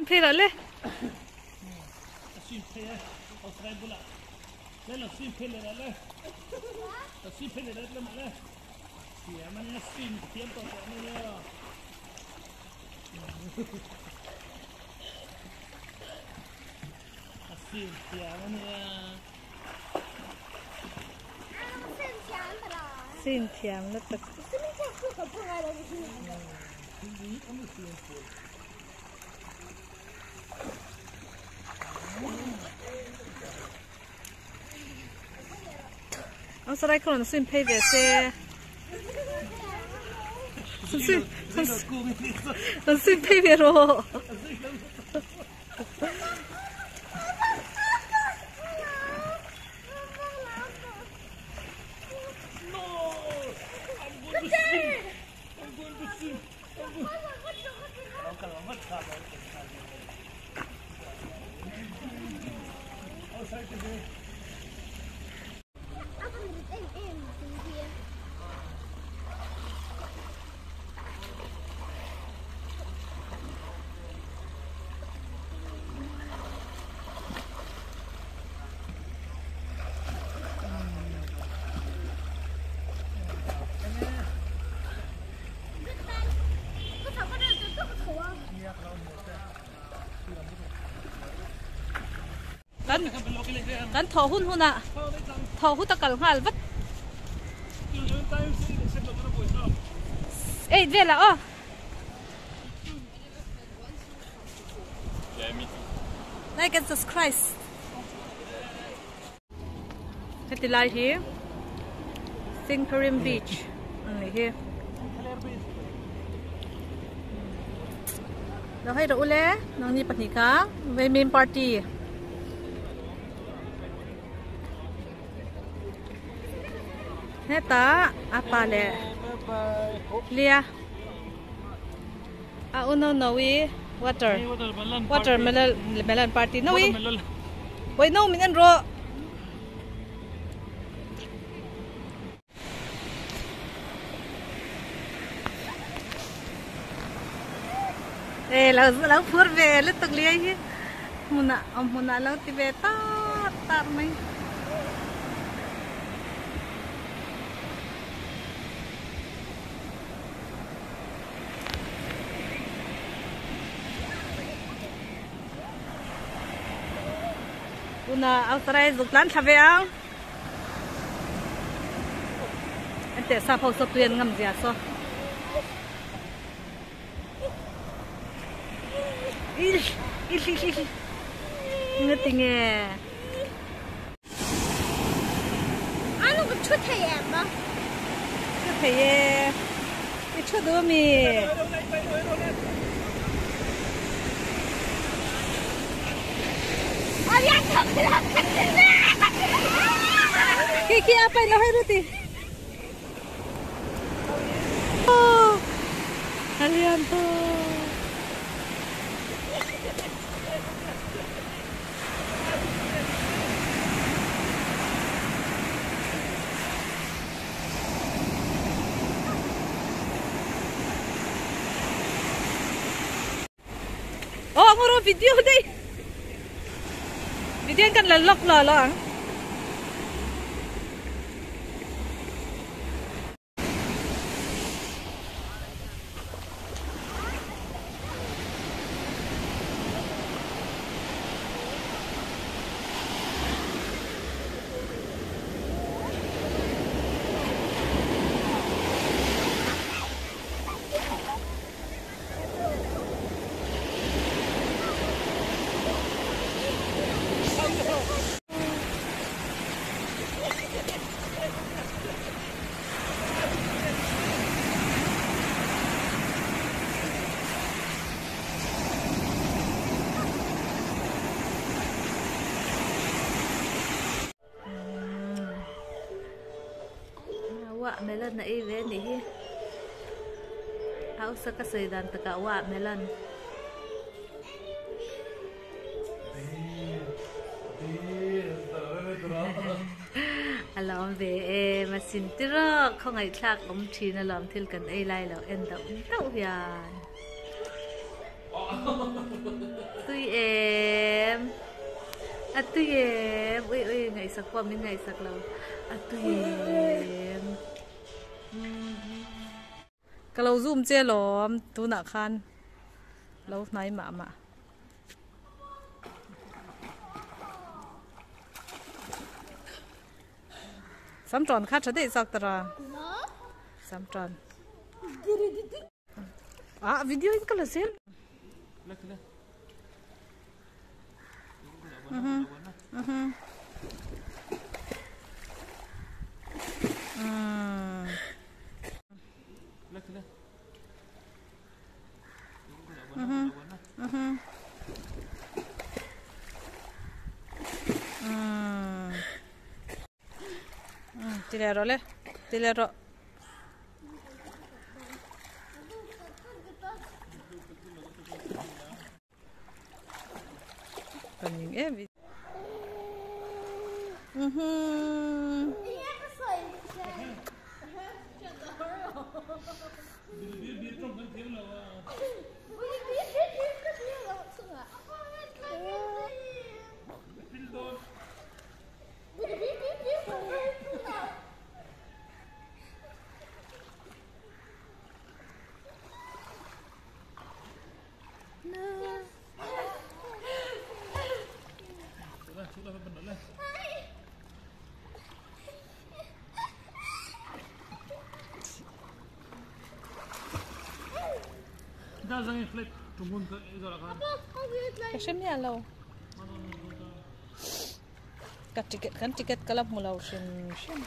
Phei rawh le. Sin thiam lutuk. Ang sarai kha rawn swim phei ve se. Rawn swim phei ve rawh. Kan kan thaw hun hunah thaw hut a kal nghal vat. Eight velah aw. Like and subscribe. Heti lai hi Singkarim Beach a nih hi. Lo hei rawh ule nangni pahnih kha Veimin party. Heta a pa leh Lia a uno nawi water water melon party nawi oi no min en rawh. E lo lo phur ve lutuk liai hi hmunah awm hmunah lo ti ve tar tar mai. Tuna outside zuk tlan thla ve ang. An teh sap ho saw tui an ngam zia saw. Nga ti nge. Ano ka thu thei em a? Thu thei e. I thu duh mi. Khi khi apa lo hai ruti. Oh, alian to. Oh, ngoro video dei. Video kan la lock lo lo ang. Watermelon a ei ve a nih hi hausa ka sawi dan takah watermelon. A lawm ve em a sin tirok khawngaihthlak awm thin alawm thil kan ei lai lo en dauh dauh hian. em? A tui em? Ui ui ngaihsak pawh min ngaihsak lo. A tui em? Ka lo zoom che lawm tunah khan lo hnai mah mah. Sam tawn kha tha daih zawk ta ra. Sam tawn. Ah video in ka la zel. Mhm. Mhm. Mm. Mhm. Mhm. Mm. Mm, ti leh rawh le. Ti leh rawh. Ka ning em i. Mhm. Ka hre miah lo. Ka ticket kan ticket ka la hmu lo hrim hrim.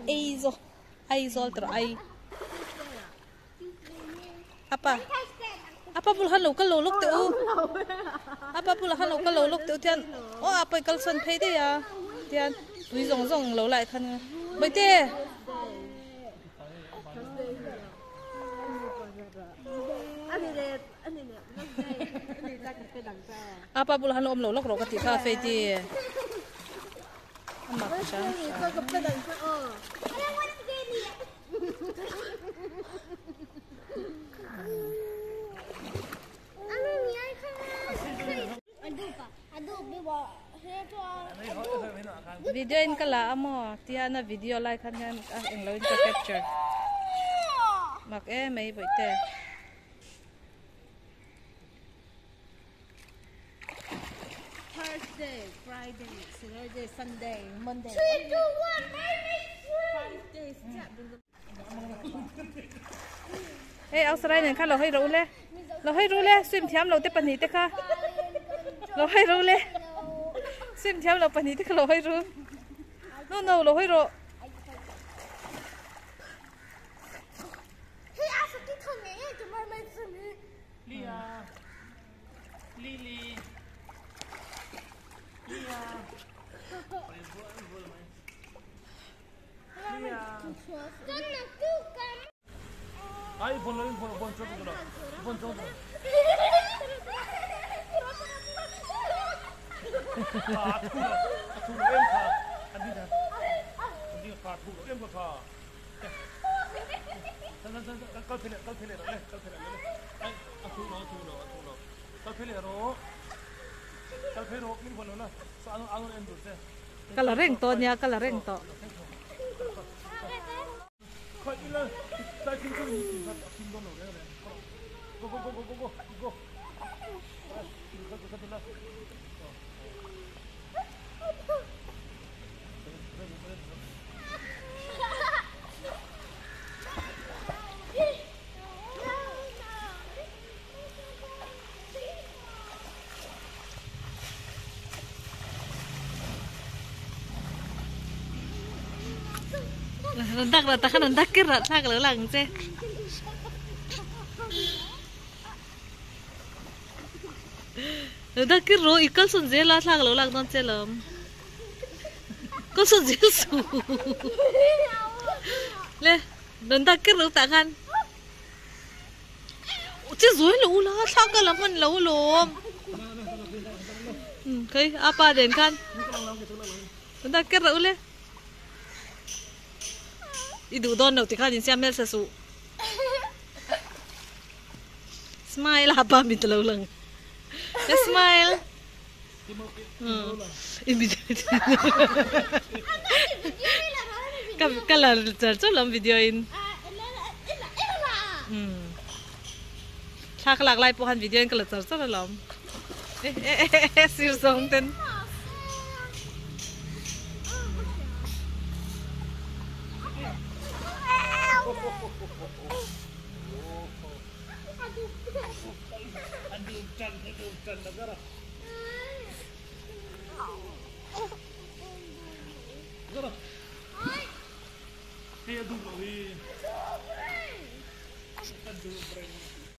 Eizawl Aizawl tawrh ai. Apa apa bul khan lo kal lo lawk teh u apa bulah khan lo kal lo lawk teh u tian aw apa i kal sawn phei daih a tian tui zawng zawng lo lai khan Bawihte. Apa bulah khan lo awm lo lawk rawh ka tih kha a Faith-i. A mak hram hram. Video in ka la a maw tihian a video lai khan hian a englo in ka capture mak em mai bawihte. Thursday, Friday, Saturday, Sunday, Monday. 3, 2, 1, 5 days. Hei outside nen kha lo hawi ro le lo hawi ro le swim thiam lo te pahnih te kha lo hawi ro le swim thiam lo pahnih te kha lo hawi ro no no lo hawi rawh. Ka la reng tawh nia ka la reng tawh. Rawn dak rawh takhan rawn dak kir rawh thla ka lo lak ang che. Rawn dak kir rawh i kal sawn zel a thla ka lo lak dawn che lawm. Kal sawn zel suh. Le rawn dak kir rawh tah khan. Che zawi lo ula thla ka la hman lo alawm. Kei a pa den khan. Rawn dak kir rawh ule. I duh dawn lo tikhan insiam hmel sa suh. Smile a pa mit lo lang. Smile. Ka ka la char char lam video in. Thla ka lak lai pawh khan video in ka la char char alawm. Sir zawng ten.